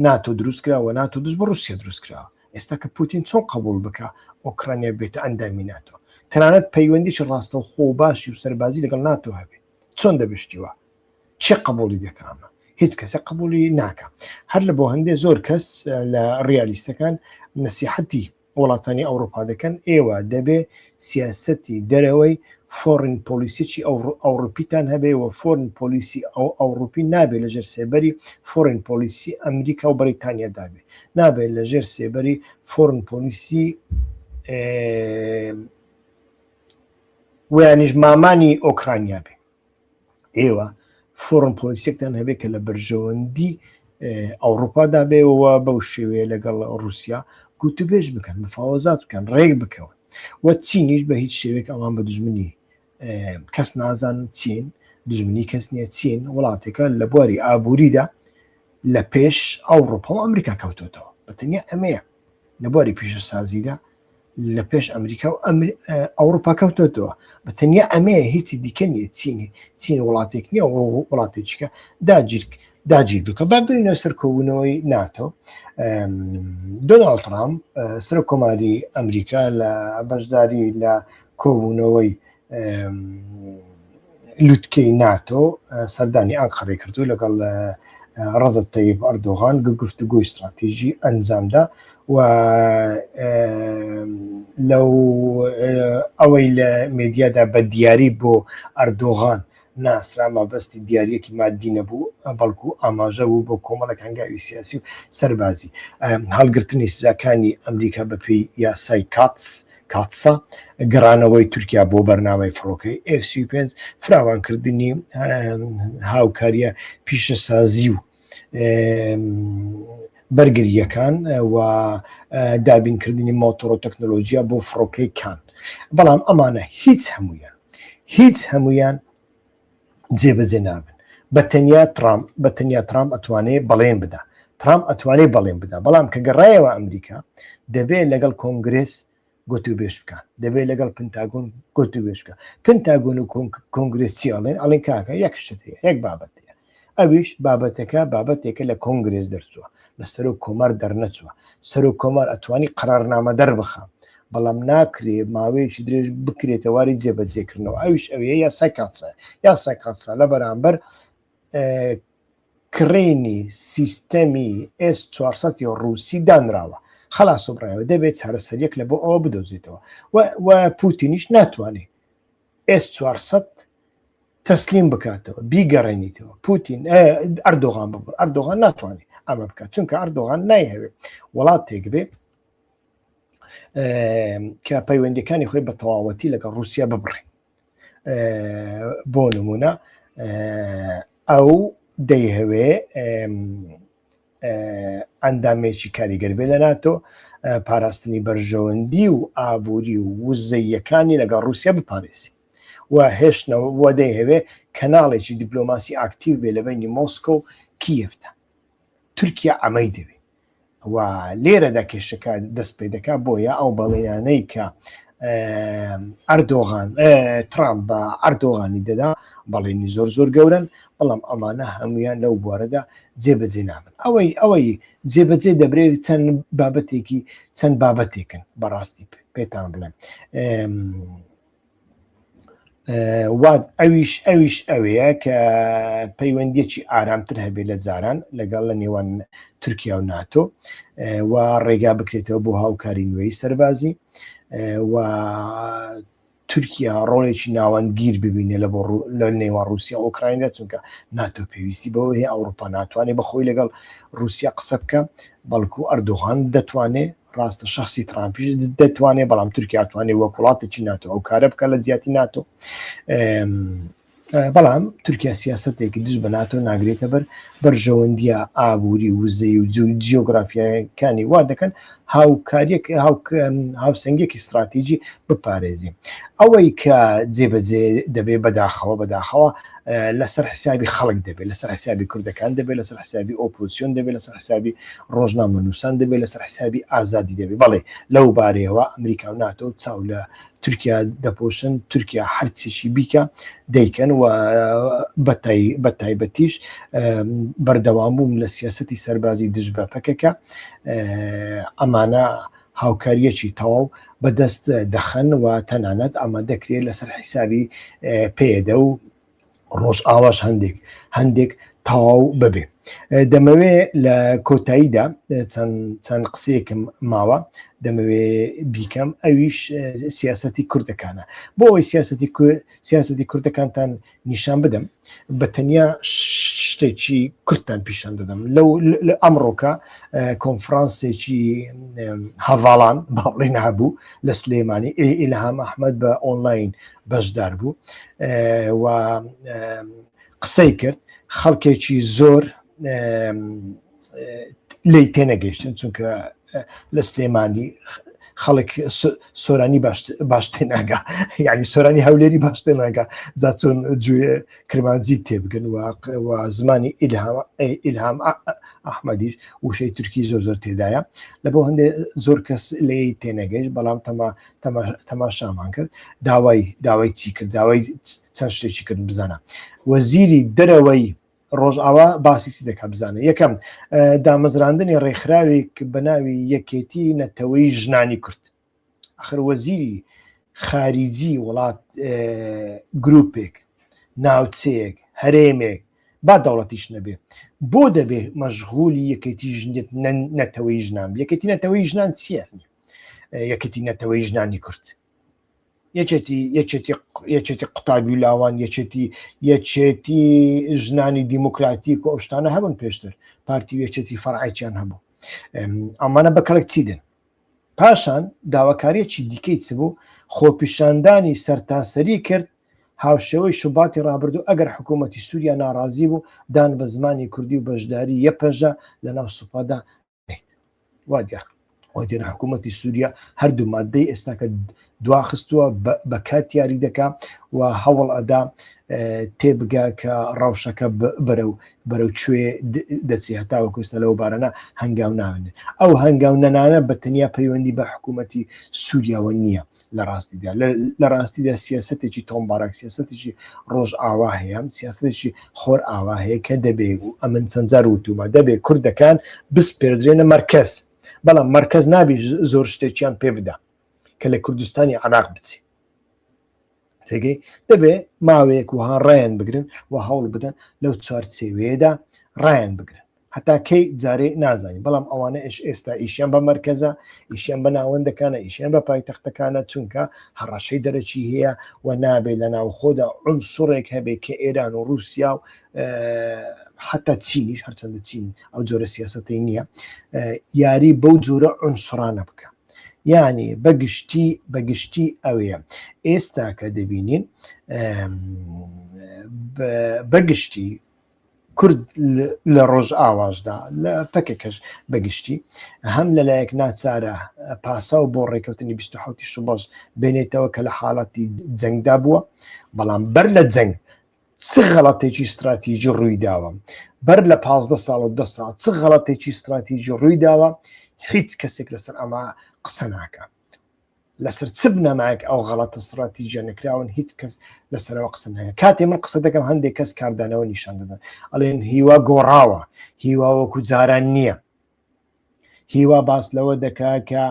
[SPEAKER 1] ناتۆ دروست کراوە ناتۆ دژ بە رووسیا دروست کراوە ئێستا کە پوتین چۆن قبول بکە ئۆکرانیا بێتە ئەندامی ناتۆ تەنانەت پەیوەندیی ڕاستە و خۆ باشی و سەربازی لەگەڵ ناتۆ هەبێ چۆن دەبشتیوە چێ قبولی دەکامە هیچ کەسە قبولی ناکە هەر لە بۆ هەندێ زۆر کەس لە ڕیالیستەکان نسیحەتی وڵاتانی ئەوڕوپا دەکەن، ئێوە دەبێ سیاسەتی دەرەوەی foreign policy ی ئەوڕوپیتان هەبێ و foreign policy ئەوڕوپی نابێ لەژێر سێبەری foreign policy ئەمریکا و بەریتانیا دابێ، نابێ لەژێر سێبەری foreign policy ویانیش مامانی ئۆکرانیا بێ. ئێوە foreign policy ێکتان هەبێت کە لە بەرژەوەندی ئەوروپادا بێەوە بەو شێوەیە لەگەڵ رووسیا گوتوبێژ بکەن مفاوەزات بکەن ڕێک بکەون و چینیش بە هیچ شێوێک ئەوان بە دژمنی کەس نازان چین دژمنی کەس نییە چین وڵاتێکە لە بواری ئابووریدا لە پێش ئەوروپا و ئەمریکا کەوتوتەوە بە تەنیا ئەمەیە لە بواری پیشەسازیدا لە پێش ئەمریکا و ئەوروپا کەوتۆتەوە بە تەنیا ئەمەیە هیچی دیکە نیە چینی چین وڵاتێک نییە وڵاتێکیکە داگیر داگیر بکە با بینە سەر کۆبوونەوەی ناتۆ دۆناڵد ترامپ سەر کۆماری ئەمریکا لە بەشداری لە کۆبوونەوەی لوتکەی ناتۆ سەردانی ئەنقەرەی کردو لەگەڵ ڕەجەب تەیب ئەردۆغان گفتوگۆی ستراتیژی ئەنجامدا و لەو ئەوەی لە مێدیادا بە دیاری بۆ ئەردۆغان ناسرا مەبەستی دیاریەکی مادی نەبوو بەڵکو ئاماژە بوو بۆ کۆمەڵێک هەنگاوی سیاسی و سەربازی هەڵگرتنی سزاکانی ئەمریکا بەپێی یاسای کاتس کاتسا، گەڕانەوەی تورکیا بۆ بەرنامەی فڕۆکەی ئێف 35، فراوانکردنی هاوکارییە پیشەسازی و بەرگرییەکان و دابینکردنی مۆتۆر و تەکنۆلۆژیا بۆ فڕۆکەی کان. بەڵام ئەمانە هیچ هەموویان هیچ هەموویان جێبەجێ نابن. بە تەنیا ترامپ بە تەنیا ترامپ ئەتوانێ بەڵێن بدا. ترامپ ئەتوانێ بەڵێن بدا، بەڵام کە گەڕایەوە ئەمریکا دەبێ لەگەڵ کۆنگرێس گۆتوبێژ بکە، دەبێ لەگەڵ پنتاگۆن گۆتوبێژ بکە. پنتاگۆن و کۆنگرێس چی ئەڵێن؟ ئەڵێن کاکە یەک شت هەیە، یەک بابەت هەیە، ئەویش بابەتەکە بابەتێکە لە کۆنگرێس دەرچووە، لە سەرۆک کۆمار دەرنەچووە. سەرۆک کۆمار ئەتوانی قەرارنامە دەربخا، بەڵام ناکرێ ماوەیەکی درێژ بکرێتە واری جێبەجێکردنەوە ئەویش ئەوەیە یاسای کاتسا یاسای کاتسا لە بەرامبەر کڕینی سیستەمی ئێس 400 ڕووسی دانراوە خلاص و بڕایەوە دەبێت چارەسەریەک لە بۆ ئەوە بدۆزێتەوە و پوتینیش ناتوانێت ئێس 400 تەسلیم بکاتەوە بیگەڕێنیتەوە پوتین ئەردۆغان ببوو ئەردۆغان ناتوانێت ئەمە بکات چونکە ئەردۆغان نایهەوێت وڵاتێک بێ کە پەیوەندەکانی خۆی بە تەواوەتی لەگەڵ رووسیا ببڕێ بۆ نمونە ئەو دەیهەوێ ئەندامێکی کاریگەر بێ لە ناتۆ پاراستنی بەرژەوەندی و ئابووری و وزەیەکانی لەگەڵ رووسیا بپارێزی و هێشتنەوە وە دەیهەوێ کەناڵێکی دیپلۆماسی ئاکتیو بێ لە بینی مۆسکۆ و کیێفدا تورکیا ئەمەی دەوێ و لێرەدا کێشەکە دەست پێ دەکات بۆیە ئەو بەڵێنانەی کە ئەردۆغان ترامپ بە ئەردۆغانی دەدا بەڵێنی زۆر زۆر گەورن بەڵام ئەمانە هەمویان لەو بوارەدا جێبەجێ نابن ئەوەی ئەوەی جێبەجێ دەبرێت چەند بابەتێکی چەند بابەتێکن بەڕاستی پێتان بڵێن وات ئەویش ئەویش ئەوەیە کە پەیوەندیەکی ئارامتر هەبێت لە جاران لەگەڵ لە نێوان تورکیا و ناتۆ و ڕێگا بکرێتەوە بۆ هاوکاری نوێی سەربازی و تورکیا ڕۆڵێکی ناوەندگیر ببینێ لە بۆ لە نێوان رووسیا و ئۆکرایندا چونکە ناتۆ پێویستی بەوە هەیە ئەوروپا ناتوانێت بەخۆی لەگەڵ رووسیا قسە بکە بەڵکو ئەردۆغان دەتوانێت ڕاستە شخصی ترامپیش دەتوانێت بەڵام تورکیا توانێت وەک وڵاتێکی ناتۆ ئەو کارە بکە لە جیاتی ناتۆ. بەڵام تورکیا سیاسەتێکی دژ بە ناتۆ ناگرێتە بەر، بەرژەوەندییە ئابووری و وزەیی و جیۆگرافیایەکانی وا دەکەن هاوکارییەک هاوسەنگییەکی ستراتیجی بپارێزی. ئەوەی کە جێبەجێ دەبێ بەداخەوە بەداخەوە لەسەر حسابی خەڵک دەبێت، لەسەر حسابی کوردەکان دەبێت، لەسەر حسابی ئۆپۆزسیۆن دەبێت، لەسەر حسابی ڕۆژنامەنووسان دەبێت، لەسەر حسابی ئازادی دەبێت. بەڵێ لەو بارەیەوە ئەمریکا و ناتۆ چاو لە تورکیا دەپۆشن تورکیا هەرچیشی بیکە دەیکەن و بە تایبەتیش بەردەوام بوون لە سیاستی سەربازی دژ بە پەکەکە ئەمانە هاوکاریەکی تەواو بەدەست دەخەن و تەنانەت ئەمە دەکرێت لەسەر حیسابی پێدە و ڕۆژئاواش هەندێک هەندێک تەواو ببێ. دەمەوێ لە کۆتاییدا چەند چەند قسەیەکم ماوە دەمەوێ بیکەم ئەویش سیاستی کوردەکانە بۆ ئەوەی سیاستی سیاستی کوردەکانتان نیشان بدەم بە تەنیا شتێکی کورتتان پیشان دەدەم لەو ئەمڕۆکە کۆنفرانسێکی هەڤاڵان باڵێن هەبوو لە سلێمانی ئیلهام ئەحمد بە ئۆنلاین بەشدار بوو و قسەی کرد خەڵکێکی زۆر لی تێنەگەیشتن چونکە لە سلێمانی خەڵک سۆرانی باش تێناگا یعنی سۆرانی هەولێری باش تێناگا جا چۆن جوێ کرمانجی تێبگەن و زمانی ئیلهام ئەحمەدیش وشەی تورکی زۆر زۆر تێدایە لە بۆ هەندێک زۆر کەس لێی تێنەگەیشت بەڵام تەما تەماشامان کرد داوای داوای چی کرد داوای چەند شتێکی کرد بزانە وەزیری دەرەوەی ڕۆژئاوا باسی چی دەکات بزانە یەکەم دامەزراندنی ڕێکخراوێک بە ناوی یەکێتی نەتەوەی ژنانی کورد ئەخر وەزیری خاریجی وڵات گروپێک ناوچەیەک هەرێمێک با دەوڵەتیش نەبێ بۆ دەبێ مەشغولی یەکێتی ژنێت نەتەوەی ژنان یەکێتی نەتەوەی ژنان چییە یەکێتی نەتەوەی ژنانی کورد یەکێتی یەکێتی یەکێتی قوتابی و لاوان یەکێتی یەکێتی ژنانی دیموکراتیک و ئەو شتانە هەبوون پێشتر پارتی و یەکێتی فەرعیان هەبوو ئەمانە بە کەڵک چی دێن پاشان داواکاریەکی دیکەی چ بوو خۆپیشاندانی سەرتاسەری کرد هاوشێوەی شوباتی ڕابردوو ئەگەر حکوومەتی سووریا ناڕازی بوو دان بە زمانی کوردی و بەشداری یەپەژە لەناو سوپادا وا دیار وا دیارە حکوومەتی سووریا هەردوو مادەی ئێستاکە دواخستووە بە کات یاری دەکا و هەوڵ ئەدا تێبگا کە ڕەوشەکە بەرەو بەرەو کوێ دەچێ هەتاوەکو ئێستا لەو بارانە هەنگاو ناونێ ئەو هەنگاو نەنانە بە تەنیا پەیوەندی بە حکوومەتی سووریاوە نییە لە ڕاستیدا لە ڕاستیدا سیاستێکی تۆم باراک سیاستێکی ڕۆژ ئاوا هەیە سیاستێکی خۆر ئاوا هەیە کە دەبێ و ئەمن چەند جار وتومە دەبێ کوردەکان بسپێردرێنە مەرکەز بەڵام مەرکەز نابی زۆر شتێکیان پێ بدا کە لە کوردستانی عراق بچی تێگەی دەبێ ماوەیەک وها ڕایان بگرن و هەوڵ بدەن لەو چوارچێوەیەدا ڕایان بگرن هەتا کەی جارێ نازانین بەڵام ئەوانە ئێش ئێستا ئیشیان بە مەرکەزە ئیشیان بە ناوەندەکانە ئیشیان بە پایتەختەکانە چونکە هەڕەشەی دەرەکی هەیە و نابێت لە ناوخۆدا عنسڕێک هەبێت کە ئێران و رووسیا و حتا چینیش هەرچەندە چین ئەو جۆرە سیاسەتی نییە یاری بەو جۆرە عنسڕانە بکە یعنی بەگشتی بەگشتی ئەوەیە ئێستا کە دەبینین بەگشتی کورد لە ڕۆژئاواشدا لە پەکەکەش بەگشتی هەم لەلایەک ناچارە پاساو بۆ ڕێکەوتنی 27 شوباش بێنێتەوە کە لە حاڵەتی جەنگدا بووە بەڵام بەر لە جەنگ چ غەڵەتێکی استراتیژی ڕووی داوە بەر لە 15 ساڵ و 10 ساڵ چ غەڵەتێکی استراتیژی ڕووی داوە هیچ کەسێک لەسەر ئەمە قسە ناکە لەسەر چ بنەمایەک ئەو غەڵەتە ستراتیژیە نەکراون هیچ کەس لەسەرەوە قسە ناکە کاتێ من قسە دەکەم هەندێک کەس کاردانەوە نیشان دەدەن ئەڵێن هیوا گۆڕاوە هیوا وەکو جاران نییە هیوا باس لەوە دەکا کە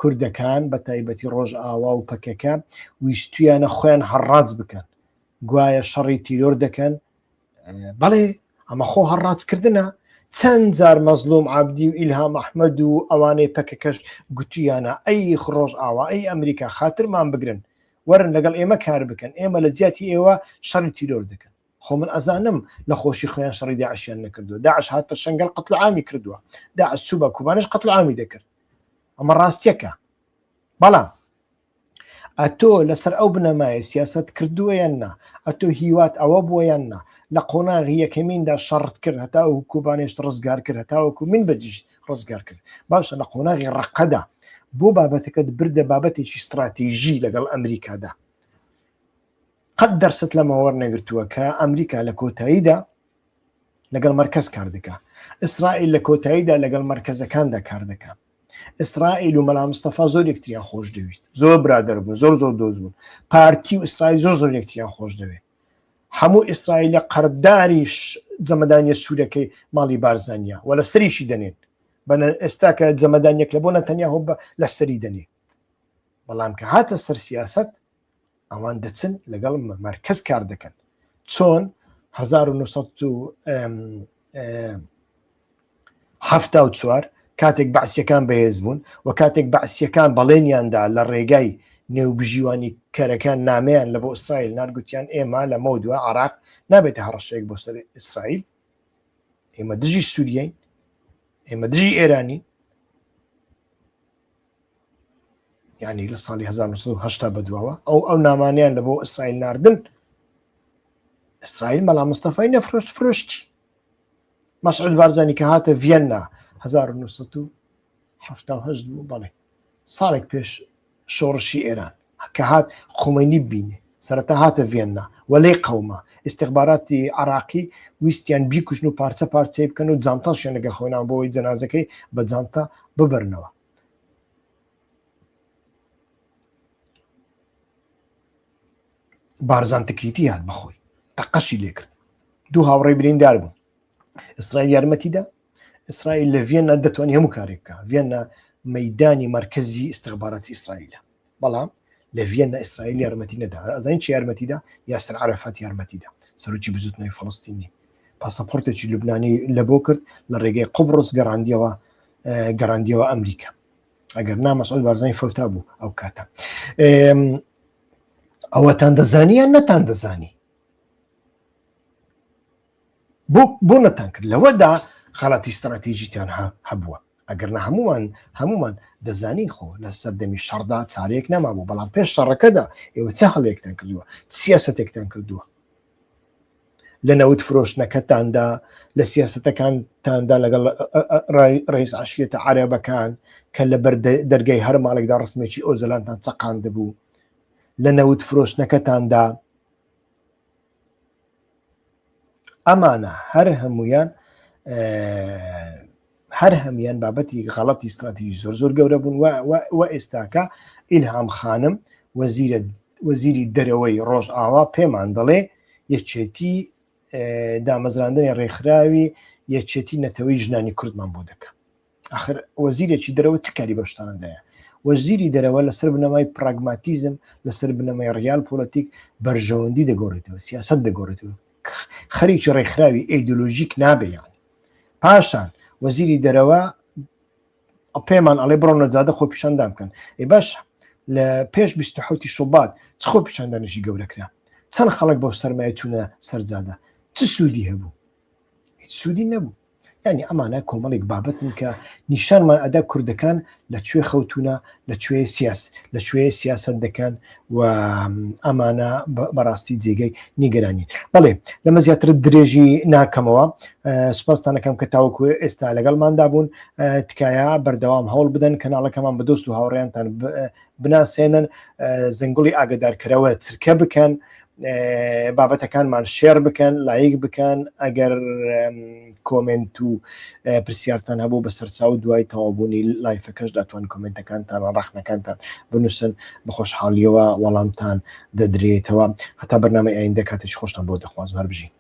[SPEAKER 1] کوردەکان بە تایبەتی ڕۆژ ئاوا و پەکەکە ویستویانە خۆیان هەڕاج بکەن گوایە شەڕی تیرۆر دەکەن بەڵێ ئەمە خۆ هەڕاجکردنە چەند جار مەزلوم عبدی و ئیلهام ئەحمەد و ئەوانەی پەکەکەش گوتویانە ئەی خڕۆژ ئاوا ئەی ئەمریکا خاترمان بگرن وەرن لەگەڵ ئێمە کار بکەن ئێمە لە جیاتی ئێوە شەڕی تیرۆر دەکەن خۆ من ئەزانم لە خۆشی خۆیان شەڕی داعشیان نەکردووە داعش هاتە شنگال قتل عامی کردووە داعش چوو بە کوبانش قتل عامی دەکرد ئەمە ڕاستیەکە بەڵام. ئەتۆ لەسەر ئەو بنەمایە سیاسەت کردووە یان نا؟ ئەتۆ هیوات ئەوە بووە یان نا؟ لە قۆناغی یەکەمیندا شەڕت کرد هەتاوەکو کۆبانێشت ڕزگار کرد هەتاوەکو منبجیشت ڕزگار کرد باشە لە قۆناغی ڕەقەدا بۆ بابەتەکەت بردە بابەتێکی ستراتیژی لەگەڵ ئەمریکادا قەت دەرست لەمە وەرنەگرتووە کە ئەمریکا لە کۆتاییدا لەگەڵ مەرکەز کار دەکا ئیسرائیل لە کۆتاییدا لەگەڵ مەرکەزەکاندا کار دەکا ئیسرائیل و مەلا مستەفا زۆر یەکتریان خۆش دەویست زۆر برادەر بوون زۆر زۆر دۆست بوون پارتی و ئیسرائیل زۆر زۆر یەکتریان خۆش دەوێت هەموو ئیسرائیل لە قەرداریش جەمەدانیە سوورەکەی ماڵی بارزانیا و لە سەریشی دەنێن بەنە ئێستا کە جەمەدانیەک لە بۆ نەتەنیا هۆ لە سەری دەنێ بەڵام کە هاتە سەر سیاست ئەوان دەچن لەگەڵ مەرکەز کار دەکەن چۆن 1974 کاتێک بەعسیەکان بەهێز بوون و کاتێک بەعسیەکان بەڵێنیاندا لە ڕێگای نێوبژیوانی کەرەکان نامیان لە بۆ ئیسرائیل نارگوتیان ئێمە لە مەودووە عراق نابێتە هەڕەشەیەک بۆ سەر ئیسرائیل ئێمە دژی سووریین ئێمە دژی ئێرانی یعنی لە ساڵی 1970 بەدواوە ئەو ئەو نامانیان لە بۆ ئیسرائیل ناردن ئیسرائیل مەلا مستەفای نەفرۆشت فرۆشتی مەسعود بارزانی کە هاتە ڤیەننا 1970 بوو بەڵێ ساڵێک پێش شۆڕشی ئێران کە هات خومەینی ببینێ سەرەتا هاتە ڤیەننا و لێی قەوما ئیستخباراتی عراقی ویستیان بیکوژن و پارچە پارچەی بکەن و جانتاشیان لەگە خۆنان بۆەوەی جەنازەکەی بە جانتا ببرنەوە بارزان تکریتی هات بەخۆی تەقەشی لێکرد دوو هاوڕێی بریندار بوون ئیسرائیل یارمەتیدا ئیسرائیل لە ڤیەننا دەتوانانی هەموو کارێک بکە ڤیەننا مەدانی مرکزی ئیستخباراتی ئیسرائیلە بەڵام لە ڤیەننا ئیسرائیل یارمەتی نەدا ئەزانین چی یارمەتیدا یاسر عەرەفات یارمەتیدا سەرۆکی بزوتنەوەی فەڵستینی پاسەپۆرتێکی لوبنانی لە بۆ کرد لە ڕێگەی قوبڕس گەڕاندیەوە گەڕاندیەوە ئەمریکا ئەگەر نا مەسعود بارزانی فەوتا بوو ئەو کاتە ئەوەتان دەزانی یان نەتان دەزانی بۆ بۆ نەتان کرد لەوەدا خەڵاتی استراتیژیتان هەبووە ئەگەر نە هەمووان هەمومان دەزانین خۆ لە سەردەمی شەڕدا چارەیەک نەمابوو بەڵام پێش شەڕەکەدا ئێوە چه هەڵێکتان کردووە سیاستێکتان کردووە لە نەوت فرۆشتنەکەتاندا لە سیاستەکانتاندا لەگەڵ ڕئیس عشیرەتە عەرەبەکان کە لە بەر دەرگای هەر ماڵێکدا ڕسمێکی ئۆجەلانتان چەقاندبوو لە نەوت فرۆشتنەکەتاندا ئەمانە هەر هەمویان هەر هەمویان بابەتی غەڵەتی استراتیژی زۆر زۆر گەورە بوون و ئێستاکە ئیلهام خانم وەزیرە وەزیری دەرەوەی ڕۆژئاوا پێمان دەڵێ یەکێتی دامەزراندنی ڕێکخراوی یەکێتی نەتەوەی ژنانی کوردمان بۆ دەکە ئەخر وەزیرێکی دەرەوە چ کاری بەو شتانەدایە؟ وەزیری دەرەوە لەسەر بنەمای پراگماتیزم، لەسەر بنەمای ڕیال پۆلەتیک بەرژەوەندی دەگۆڕێتەوە، سیاسەت دەگۆڕێتەوە، خەریکی ڕێکخراوی ئەیدۆلۆژیک نابێ یان. پاشان وەزیری دەرەوە پێمان ئەڵێ بڕۆنە جادە خۆپیشاندان بکەن. ئێ باش لە پێش 27 شوبات چ خۆپیشاندانێکی گەورە کرا؟ چەند خەڵک بەو سەرمایە چوونە سەر جادە؟ چ سوودی هەبوو؟ هیچ سوودی نەبوو. یعنی ئەمانە کۆمەڵێک بابەتن کە نیشانمان ئەدا کوردەکان لە کوێ خەوتونە لە کوێ سیاس لە کوێ سیاست دەکەن و ئەمانە بەڕاستی جێگەی نیگەرانین بەڵێ لەمە زیاتر درێژی ناکەمەوە سوپاستانەکەم کە تاوەکو ئێستا لەگەڵماندا بوون تکایە بەردەوام هەوڵ بدەن کەناڵەکەمان بە دۆست و هاوڕێیانتان بناسێنن زەنگوڵی ئاگدارکەرەوە چرکە بکەن بابەتەکانمان share بکەن لایک بکەن ئەگەر comment و پرسیارتان هەبوو بە سەرچاو دوای تەواوبوونی live ەکەش دەتوان comment ەکانتان و ڕەخنەکانتان بنووسن بە خۆشحاڵیەوە وەڵامتان دەدرێتەوە هەتا بەرنامەی ئایندە کاتێکی خۆشتان بۆ دەخوازم هەر بژین.